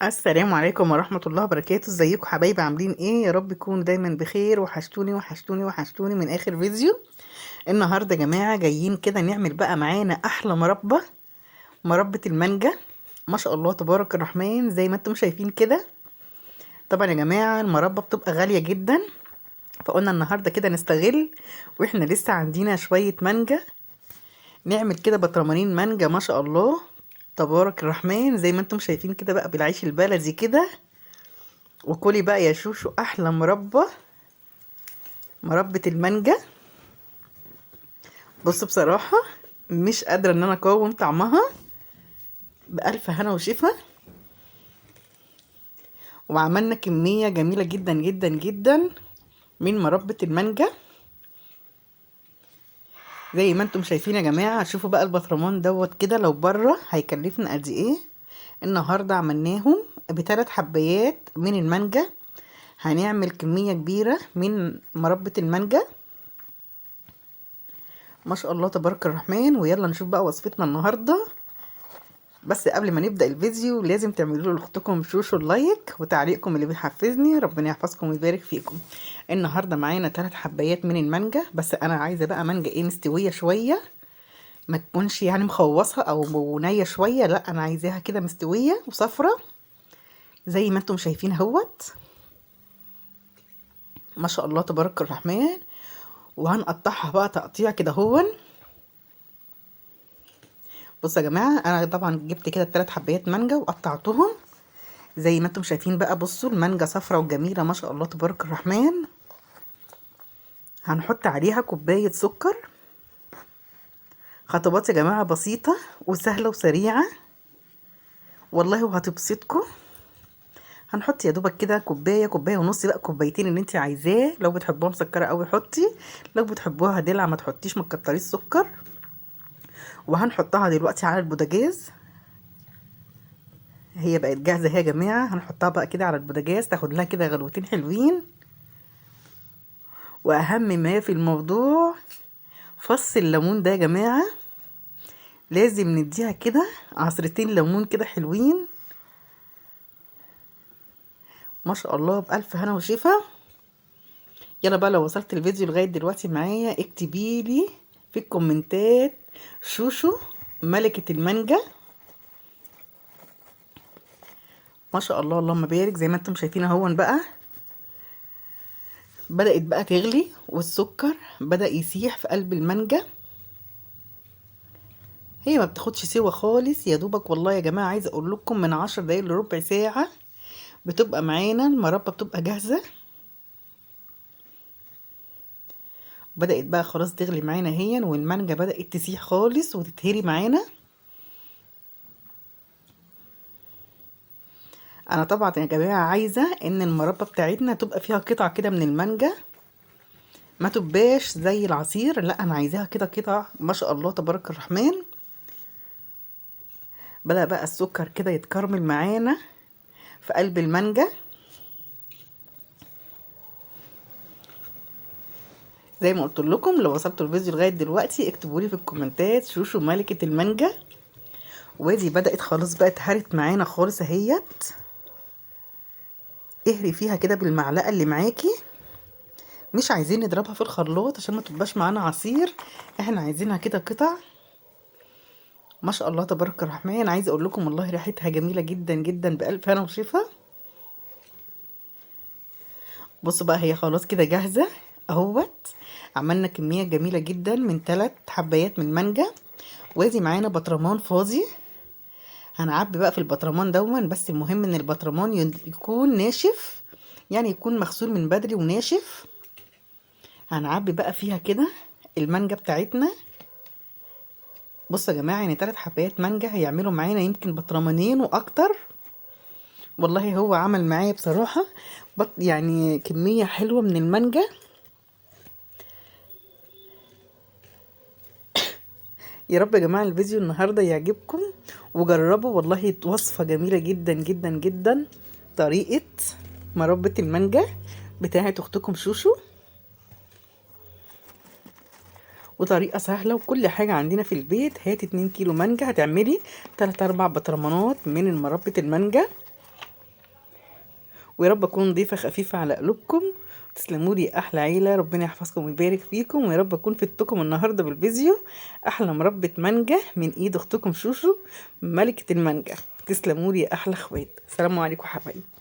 السلام عليكم ورحمة الله وبركاته. ازيكم حبايبي؟ عاملين ايه؟ يا رب تكونوا دايما بخير. وحشتوني وحشتوني وحشتوني من اخر فيديو. النهارده يا جماعة جايين كده نعمل بقى معانا احلى مربى، مربى المانجا، ما شاء الله تبارك الرحمن زي ما انتم شايفين كده. طبعا يا جماعة المربى بتبقى غالية جدا، فقلنا النهارده كده نستغل واحنا لسه عندنا شوية مانجا، نعمل كده بطرمانين مانجا ما شاء الله تبارك الرحمن زي ما انتم شايفين كده بقى بالعيش البلدي كده. وكلي بقى يا شوشو احلى مربى، مربى المانجا. بصوا بصراحة مش قادرة ان انا اقاوم طعمها، بألف هنا وشفا. وعملنا كمية جميلة جدا جدا جدا من مربى المانجا زي ما انتم شايفين يا جماعة. شوفوا بقى البطرمان دوت كده لو بره هيكلفنا قد ايه. النهاردة عملناهم بثلاث حبايات من المانجا، هنعمل كمية كبيرة من مربى المانجا ما شاء الله تبارك الرحمن. ويلا نشوف بقى وصفتنا النهاردة. بس قبل ما نبدأ الفيديو لازم تعملوا لاختكم شوشو ال like وتعليقكم اللي بيحفزني، ربنا يحفظكم ويبارك فيكم. النهاردة معانا 3 حبايات من المانجا، بس انا عايزة بقى مانجا ايه مستوية شوية، ما تكونش يعني مخوصة او نية شوية، لا انا عايزاها كده مستوية وصفرة زي ما انتم شايفين اهوت ما شاء الله تبارك الرحمن. وهنقطعها بقى تقطيع كده اهون. بصوا يا جماعة انا طبعا جبت كده 3 حبايات مانجا وقطعتهم زي ما انتم شايفين بقى. بصوا المانجا صفرة وجميلة ما شاء الله تبارك الرحمن. هنحط عليها كوباية سكر. خطوات يا جماعة بسيطة وسهلة وسريعة والله وهتبسطكم. هنحط يا دوبك كده كوباية، كوباية ونص، بقى كوبايتين اللي انت عايزاه. لو بتحبوها مسكره قوي حطي، لو بتحبوها دلع ما تحطيش، ما تكتريش سكر. وهنحطها دلوقتي على البوتاجاز، هي بقت جاهزة اهي يا جماعة. هنحطها بقى كده على البوتاجاز تاخد لها كده غلوتين حلوين. واهم ما في الموضوع فص الليمون ده يا جماعة، لازم نديها كده عصرتين ليمون كده حلوين ما شاء الله بألف هنا وشفا. يلا بقى لو وصلت الفيديو لغاية دلوقتي معايا اكتبي لي في الكومنتات شوشو ملكة المانجا ما شاء الله اللهم بارك. زي ما انتم شايفين اهون بقى بدأت بقى تغلي والسكر بدأ يسيح في قلب المانجا. هي ما بتاخدش سوا خالص يا دوبك والله يا جماعة، عايزة اقول لكم من 10 دقايق لربع ساعة بتبقى معانا المربى، بتبقى جاهزة. بدأت بقى خلاص تغلي معانا اهي، والمانجا بدأت تسيح خالص وتتهري معانا. انا طبعا يا جماعة عايزة ان المربى بتاعتنا تبقى فيها قطع كده من المانجا، ما تبقاش زي العصير، لا انا عايزاها كده قطع ما شاء الله تبارك الرحمن. بدأ بقى السكر كده يتكرمل معانا في قلب المانجا زي ما قلت لكم. لو وصلتوا الفيديو لغاية دلوقتي اكتبوا لي في الكومنتات شوشو ملكه المانجا. وادي بدات خلاص بقى اتهرت معانا خالص اهيت. اهري فيها كده بالمعلقه اللي معاكي، مش عايزين نضربها في الخلاط عشان ما تبقاش معانا عصير، احنا عايزينها كده قطع ما شاء الله تبارك الرحمن. عايزه اقول لكم والله ريحتها جميلة جدا جدا بألف هنا وشفا. بصوا بقى هي خلاص كده جاهزة اهوت. عملنا كمية جميلة جدا من 3 حبايات من المانجا. وادي معانا بطرمان فاضي، هنعبي بقى في البطرمان دون. بس المهم ان البطرمان يكون ناشف، يعني يكون مغسول من بدري وناشف. هنعبي بقى فيها كده المانجا بتاعتنا. بصوا يا جماعة يعني 3 حبايات مانجا هيعملوا معانا يمكن بطرمانين واكتر. والله هو عمل معايا بصراحة يعني كمية حلوة من المانجا. يا رب يا جماعة الفيديو النهاردة يعجبكم وجربوا، والله وصفة جميلة جدا جدا جدا، طريقة مربى المانجا بتاعت اختكم شوشو، وطريقة سهلة وكل حاجة عندنا في البيت. هاتي 2 كيلو مانجا هتعملي 3-4 بطرمانات من مربى المانجا. ويا رب اكون ضيفه خفيفة على قلوبكم. تسلموا لي احلى عيله، ربنا يحفظكم ويبارك فيكم، ويا رب اكون فدتكم النهارده بالفيديو. احلى مربة مانجا من ايد اختكم شوشو ملكه المانجا. تسلموا لي احلى اخوات. السلام عليكم حبايبي.